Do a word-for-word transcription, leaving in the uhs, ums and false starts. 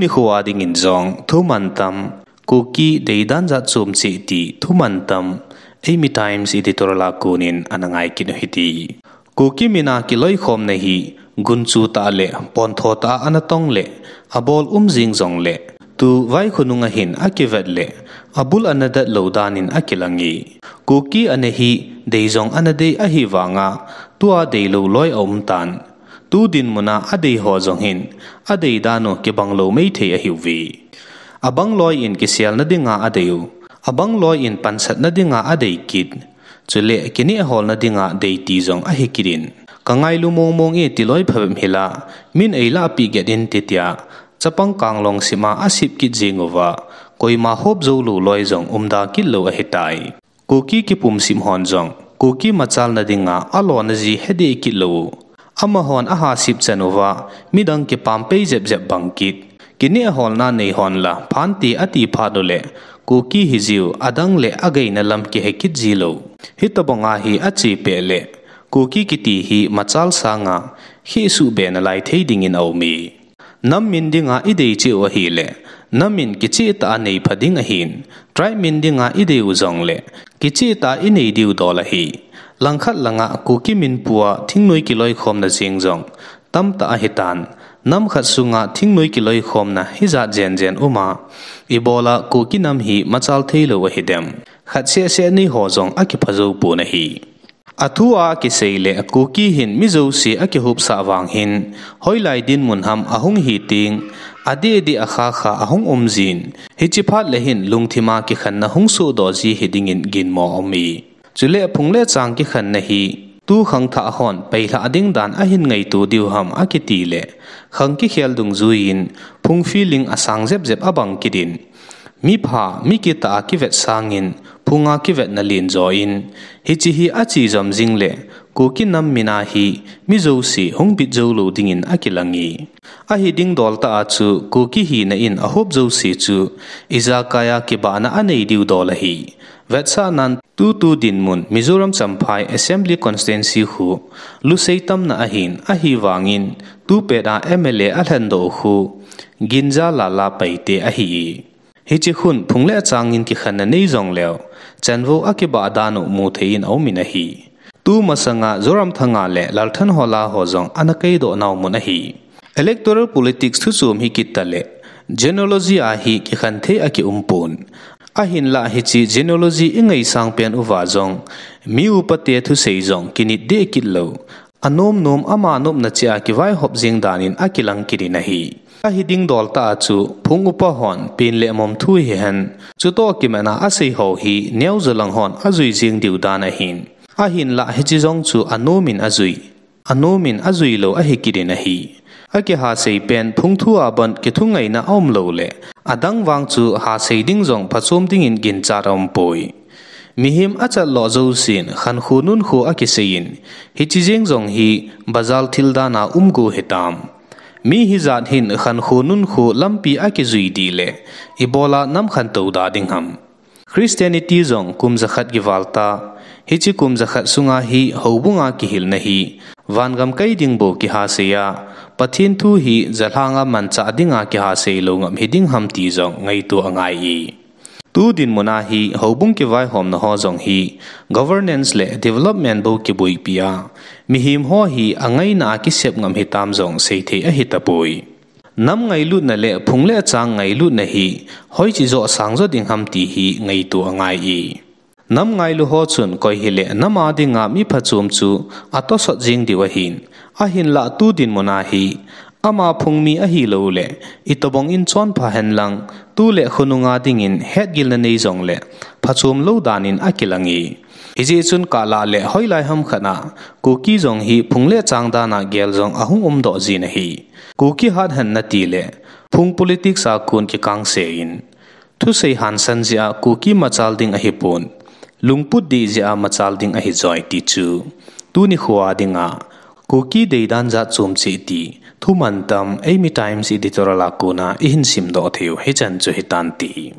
Nikho a dingin jong thuman tam, Kuki deidan jat chom cheh ti thuman tam, Eimi Times editorial a konin ana ngai kit u hite. Kuki mina kiloikhomna hi gunchu tah le pontho tah a ana tong le abol um jing jongle, tu vaikhonunga hin akivet le abul ana dat lou danin akilang e. Kuki ana hi dei jong ana dei ahi vanga, tua deilou loi aum tan. Tu dinmuna adei ho jong hin adei dan u kibang lou maithei ahiuve. Abang loi in kiselna dinga adei u, abang loi in pansatna dinga adei kit. Chule kineh holna dinga dei ti jong ahi kit in, ka ngailu mongmong e ti loi phabep hila, min eilah peh get in ti tia, chapang kanglong sima asip kit jing uva, koima hop jou lou loi jong umda kit lou ahitai. Kuki kipumsip hon jong Kuki machalna dinga alona ji hedeh kit lou u, amahon ahasip chan uva, midang kipam pei jep jep bang kit. Kineh holna nei hon la phante ati phat u le, Kuki hi jiu adang le ageina lam kihe kit ji lou. Hitobanga hi ache peh le, Kuki kiti hi machal sanga khehsuh be nalai thei dingin aum e. Nam min dinga idei cheh u ahile, nam min kicheh tah a nei pha ding ahin, tribe min dinga idei u jongle, kicheh tah a inei diu dol ahi. Langkhat langa Kuki min pua thingnoi kiloikhomna jeng jong tamtah ahitan, nam khat sunga thingnoi kiloikhomna hijat jenjen uma, ibola Kuki nam hi machal thei lou ahidem? Khat seh seh nei ho jong akipha jou pon ahi. Athu a kisei le Kuki hin mi jouse akihupsah vang hin, hoilai dinmun ham ahung hi teng, adeh deh a kha kha ahung um jin, hiche phat le hin lungthima kikhenna hung sohdoh ji hi dingin ginmo aum e. Chule phung le chang kikhenna hi tu khangthah hon peilhah ding dan ahin ngaito diu ham akiti le, khang kikhel dungjuiyin phung feeling asang jep jep abang kit in, mi pha, mi kitah a kivet sangin phunga kivetna len jo in, hiche hi ache jom jing le, Kuki nam mina hi mi jouse hung bit jou lou dingin akilang e. Ahi ding dol tah a chu Kuki hina in ahop jouse chu ijakai a kibahna anei diu dol ahi. Vetsahnan tutu dinmun Mizoram Champhai Assembly Constituency khu lusei tamna ahin, ahivangin tupet a M L A alhendoh u khu Ginjala Paite ahi e. Hiche khun phung le changin kikhenna nei jongleu, chanvou akibah dan u mu thei in aum in ahi. Tu masanga Zoramthanga le Lalthanhola ho jong ana kaidoh nau mun ahi. Electoral politics thuchom hi kit tale, genealogy a hi kikhen thei akium pon. Ahinlah hiche genealogy ingaisang pen uva jong, mi upate thusei jong kinit deh kit lou, anom nom ama nopna cheh a kivaihop jeng danin akilang kit in ahi. Ahi ding dol tah a chu phung upa hon pen le mom thu hihen, chutoh kimat a asei ho hi neojalang hon ajui jeng diu dan ahin, ahinlah hiche jong chu anom in ajui, anom in ajui lou ahi kit in ahi. Akihasei pen phung thu a bon kithungaina aum lou le, adang vang chu hasei ding jong phachom dingin ginchat aum poi. Mihem achat lo jousen khankho nunkho akisei in, hiche jeng jong hi bazar thil dan a um go hitam? Mi hijat hin khankho nunkho lampi akijui dih le, ibola nam khantou da ding ham? Christianity jong kum jakhat kival ta, hiche kum jakhat sunga hi houbunga kihilna hi vangam kai ding bou kihasei a, Pathen thu hi jalhanga manchah dinga kihasei lou ngap hi ding ham ti jong ngaito angai e. Tu dinmun a hi houbung kivaihomna ho jong hi governance le development bou kiboipi a, mihem ho hi angaina a kisep ngam hitam jong seithei ahi tapoi. Nam ngailutna le phung le chang ngailutna hi hoiche joh sang jo ding ham ti hi ngaito angai e. Nam ngailu ho chun koi hile nam a dinga mi phachom chu atosot jeng diu ahin, ahinlah tu dinmun a hi ama phung mi ahilou le, itobang in chonpha henlang, tu le khonunga dingin hetgilna nei jongle phachom lou danin akilang e. Hijeh chun kalah le hoilai ham khat a Kuki jong hi phung le chang dan a gel jong ahung umdoh jin ahi. Kuki hathenna ti le phung politics a kon kikangse in, thusei hansan jeh a Kuki machal ding ahipon, lungput dih jeh a machal ding ahi joi ti chu tuni khoa dinga Kuki deidan jat chom cheh ti thuman tam Eimi Times editorial a kona ihin simdoh theiu hichan chu hitante.